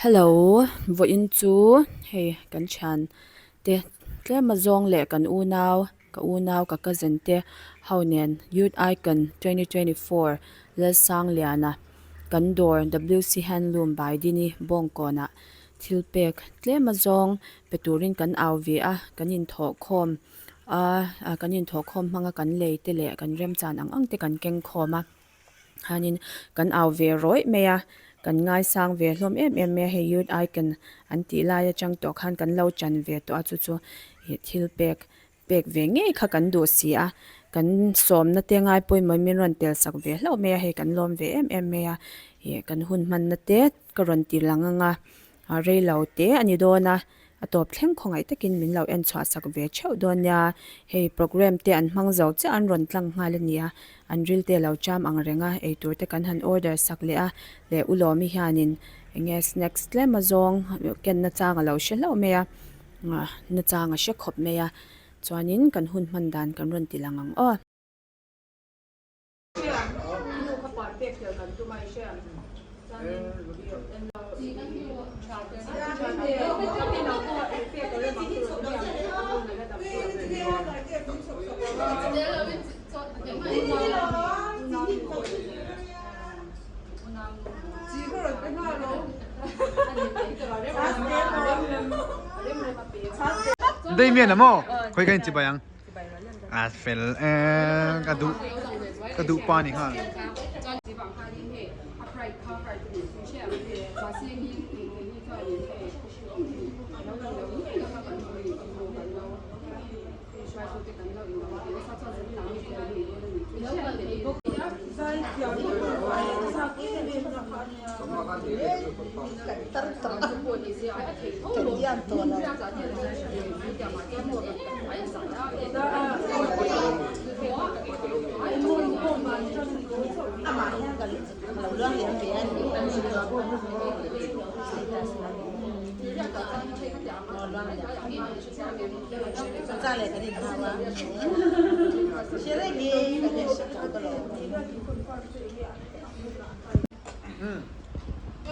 Hello, vawiin chu hei kan thian te tlem a zawng leh kan unau ka unau ka cousin te ho nen Youth Icon 2024 Lalsangliana kan dawr WC Handloom by Dini Bawngkawnah thil pek tlem a zawng pe turin kan au ve a kan inthawh khawm a kan inthawh khawm hmanga kan lei te leh kan remchan ang ang te kan keng khawm a. Khanin kan au ve rawih mai a, kan ngaisang ve hlawm em em mai a, hei Youth Icon an tih lai atang tawh khan kan lo chan ve tawh a, chu chu ih thil pek pek ve ngei kha kan duh si a, kan sawmna te ngai pawimawh min rawn tel sak ve hlauh mai a, hei kan lawm ve em em mai a, ih kan hun hmanna te ka rawn ti lang ang a. A rei lo te a ni dawn a, a tawp thleng khawngaih takin min lo en chhuah sak ve theuh dawn nia. Hei programme te an hmang zo chiah an rawn tlang nghal a nia, an ril te lo cham ang reng a, eitur te kan han order sak leh a, leh U Lawmi hianin enge snacks tlem a zawng ken nachang a lo hre hlauh mai a, nachang a hre khawp mai a, chuanin kan hun hman dan kan rawn ti lang ang aw. Damien a maw? Khawi ka inchibai ang. A fel e ka duh ka duh pa ni nghal.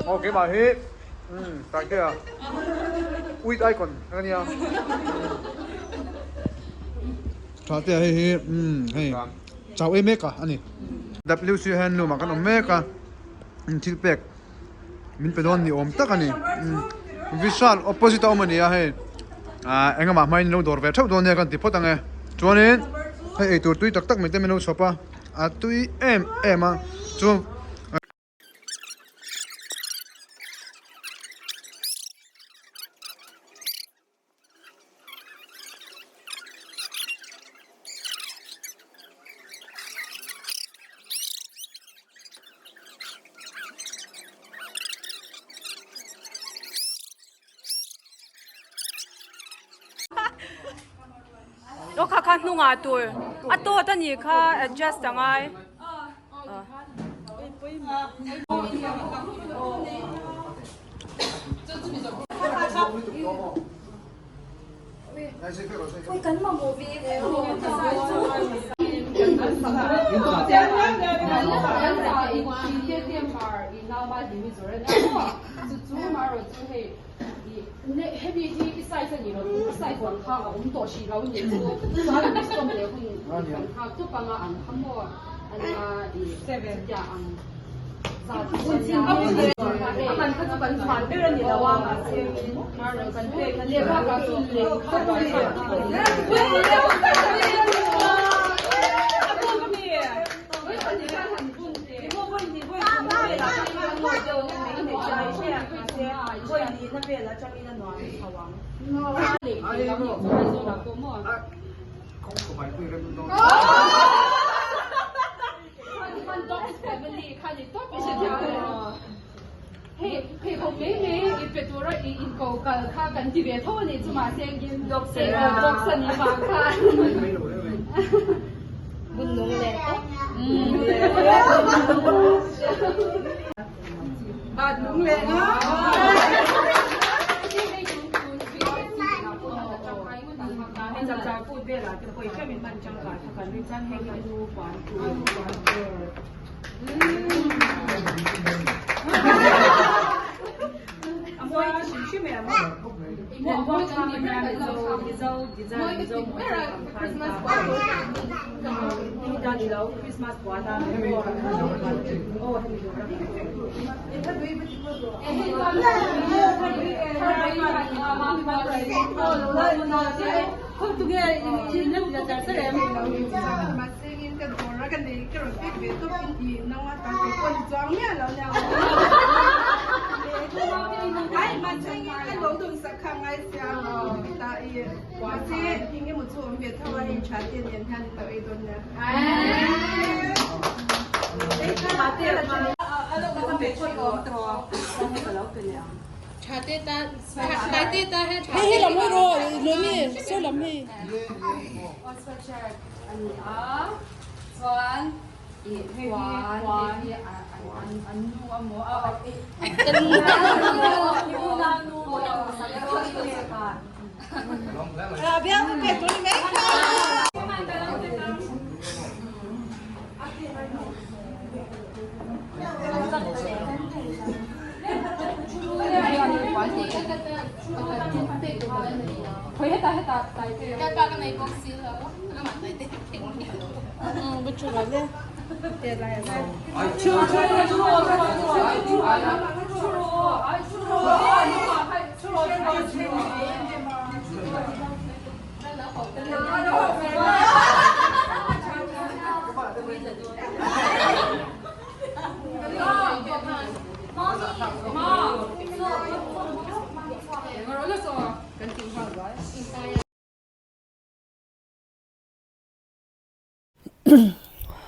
Aw keimah hi Taitea Uit icon ka nia Taitea hei hi hei chau em mek a ani WC handloom ah kan awm mek a thil pek min pe dawn ni awm tak ani Vishal opposite a awm ani a hei ah engemaw hmain lo dawr ve theuh dawn nia kan ti phawt ang e chuanin hei eitur tui tak tak mai te min lo chhawp a. A tui em em a chu. Aw kha kha hnungah tur a tawt a nih kha adjust a ngai.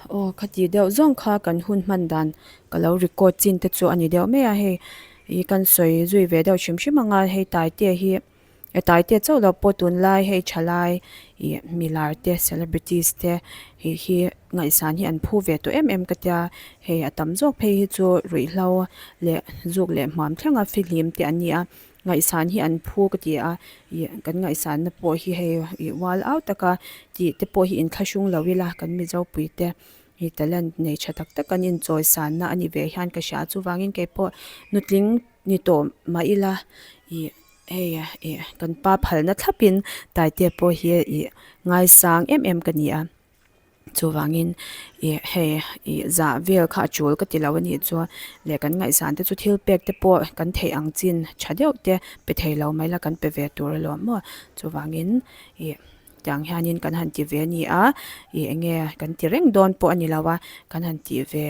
Aw khati deuh zawng kha kan hun hman dan ka lo record chin te chu a ni deuh mai a hei ih kan sawi zui ve deuh hrim hrim ang a hei taite hi e taite chauh loh pawh tunlai hei thalai ih milar te celebrities te hei hi ngaihsan hi an phu ve tawh em em ka tia hei a tam zawk phei hi chu ruihhlo leh zuk leh hmuam thlenga fihlim te an ni a. Ngaihsan hi an phu ka ti a, ih kan ngaihsanna pawh hi hei ih ual au taka tih te pawh hi inthlahrung lo ila kan Mizo puite ih talent nei tha tak tak an inchawi sanna a ni ve hian ka hria chuvangin kei pawh nutling ni tawh mah ila ih hei ih kan pa phalna thlapin Taite pawh hi ih ngaisang em em ka ni a. Chuvangin ih hei ih zah vel kha a tul ka ti lo a nih chuan leh kan ngaihsan te chu thil pek te pawh kan theih ang chin tha deuh te pe thei lo mai la kan pe ve tur alawm maw. Chuvangin ih tiang hianin kan han ti ve a ni a, ih eng nge kan ti reng dawn pawh a ni lo a, kan han tih ve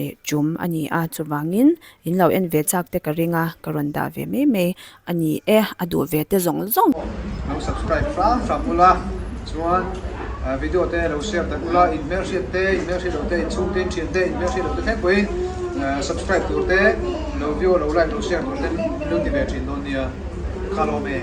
ih tum a ni a. Chuvangin in lo en ve chak te ka ring a, ka rawn dah ve mai mai a ni e, a duh ve te zawng zawng. Lo subscribe hram hram ula, chuan video te lo share tak ula, in hmelhriat te, in hmelhriat lo te, in chhung te, in thian te, in hmelhriat lo te thleng pawhin subscribe tur te, lo view lo like lo share tur te in lo ti ve thin dawn nia, kha lawm e.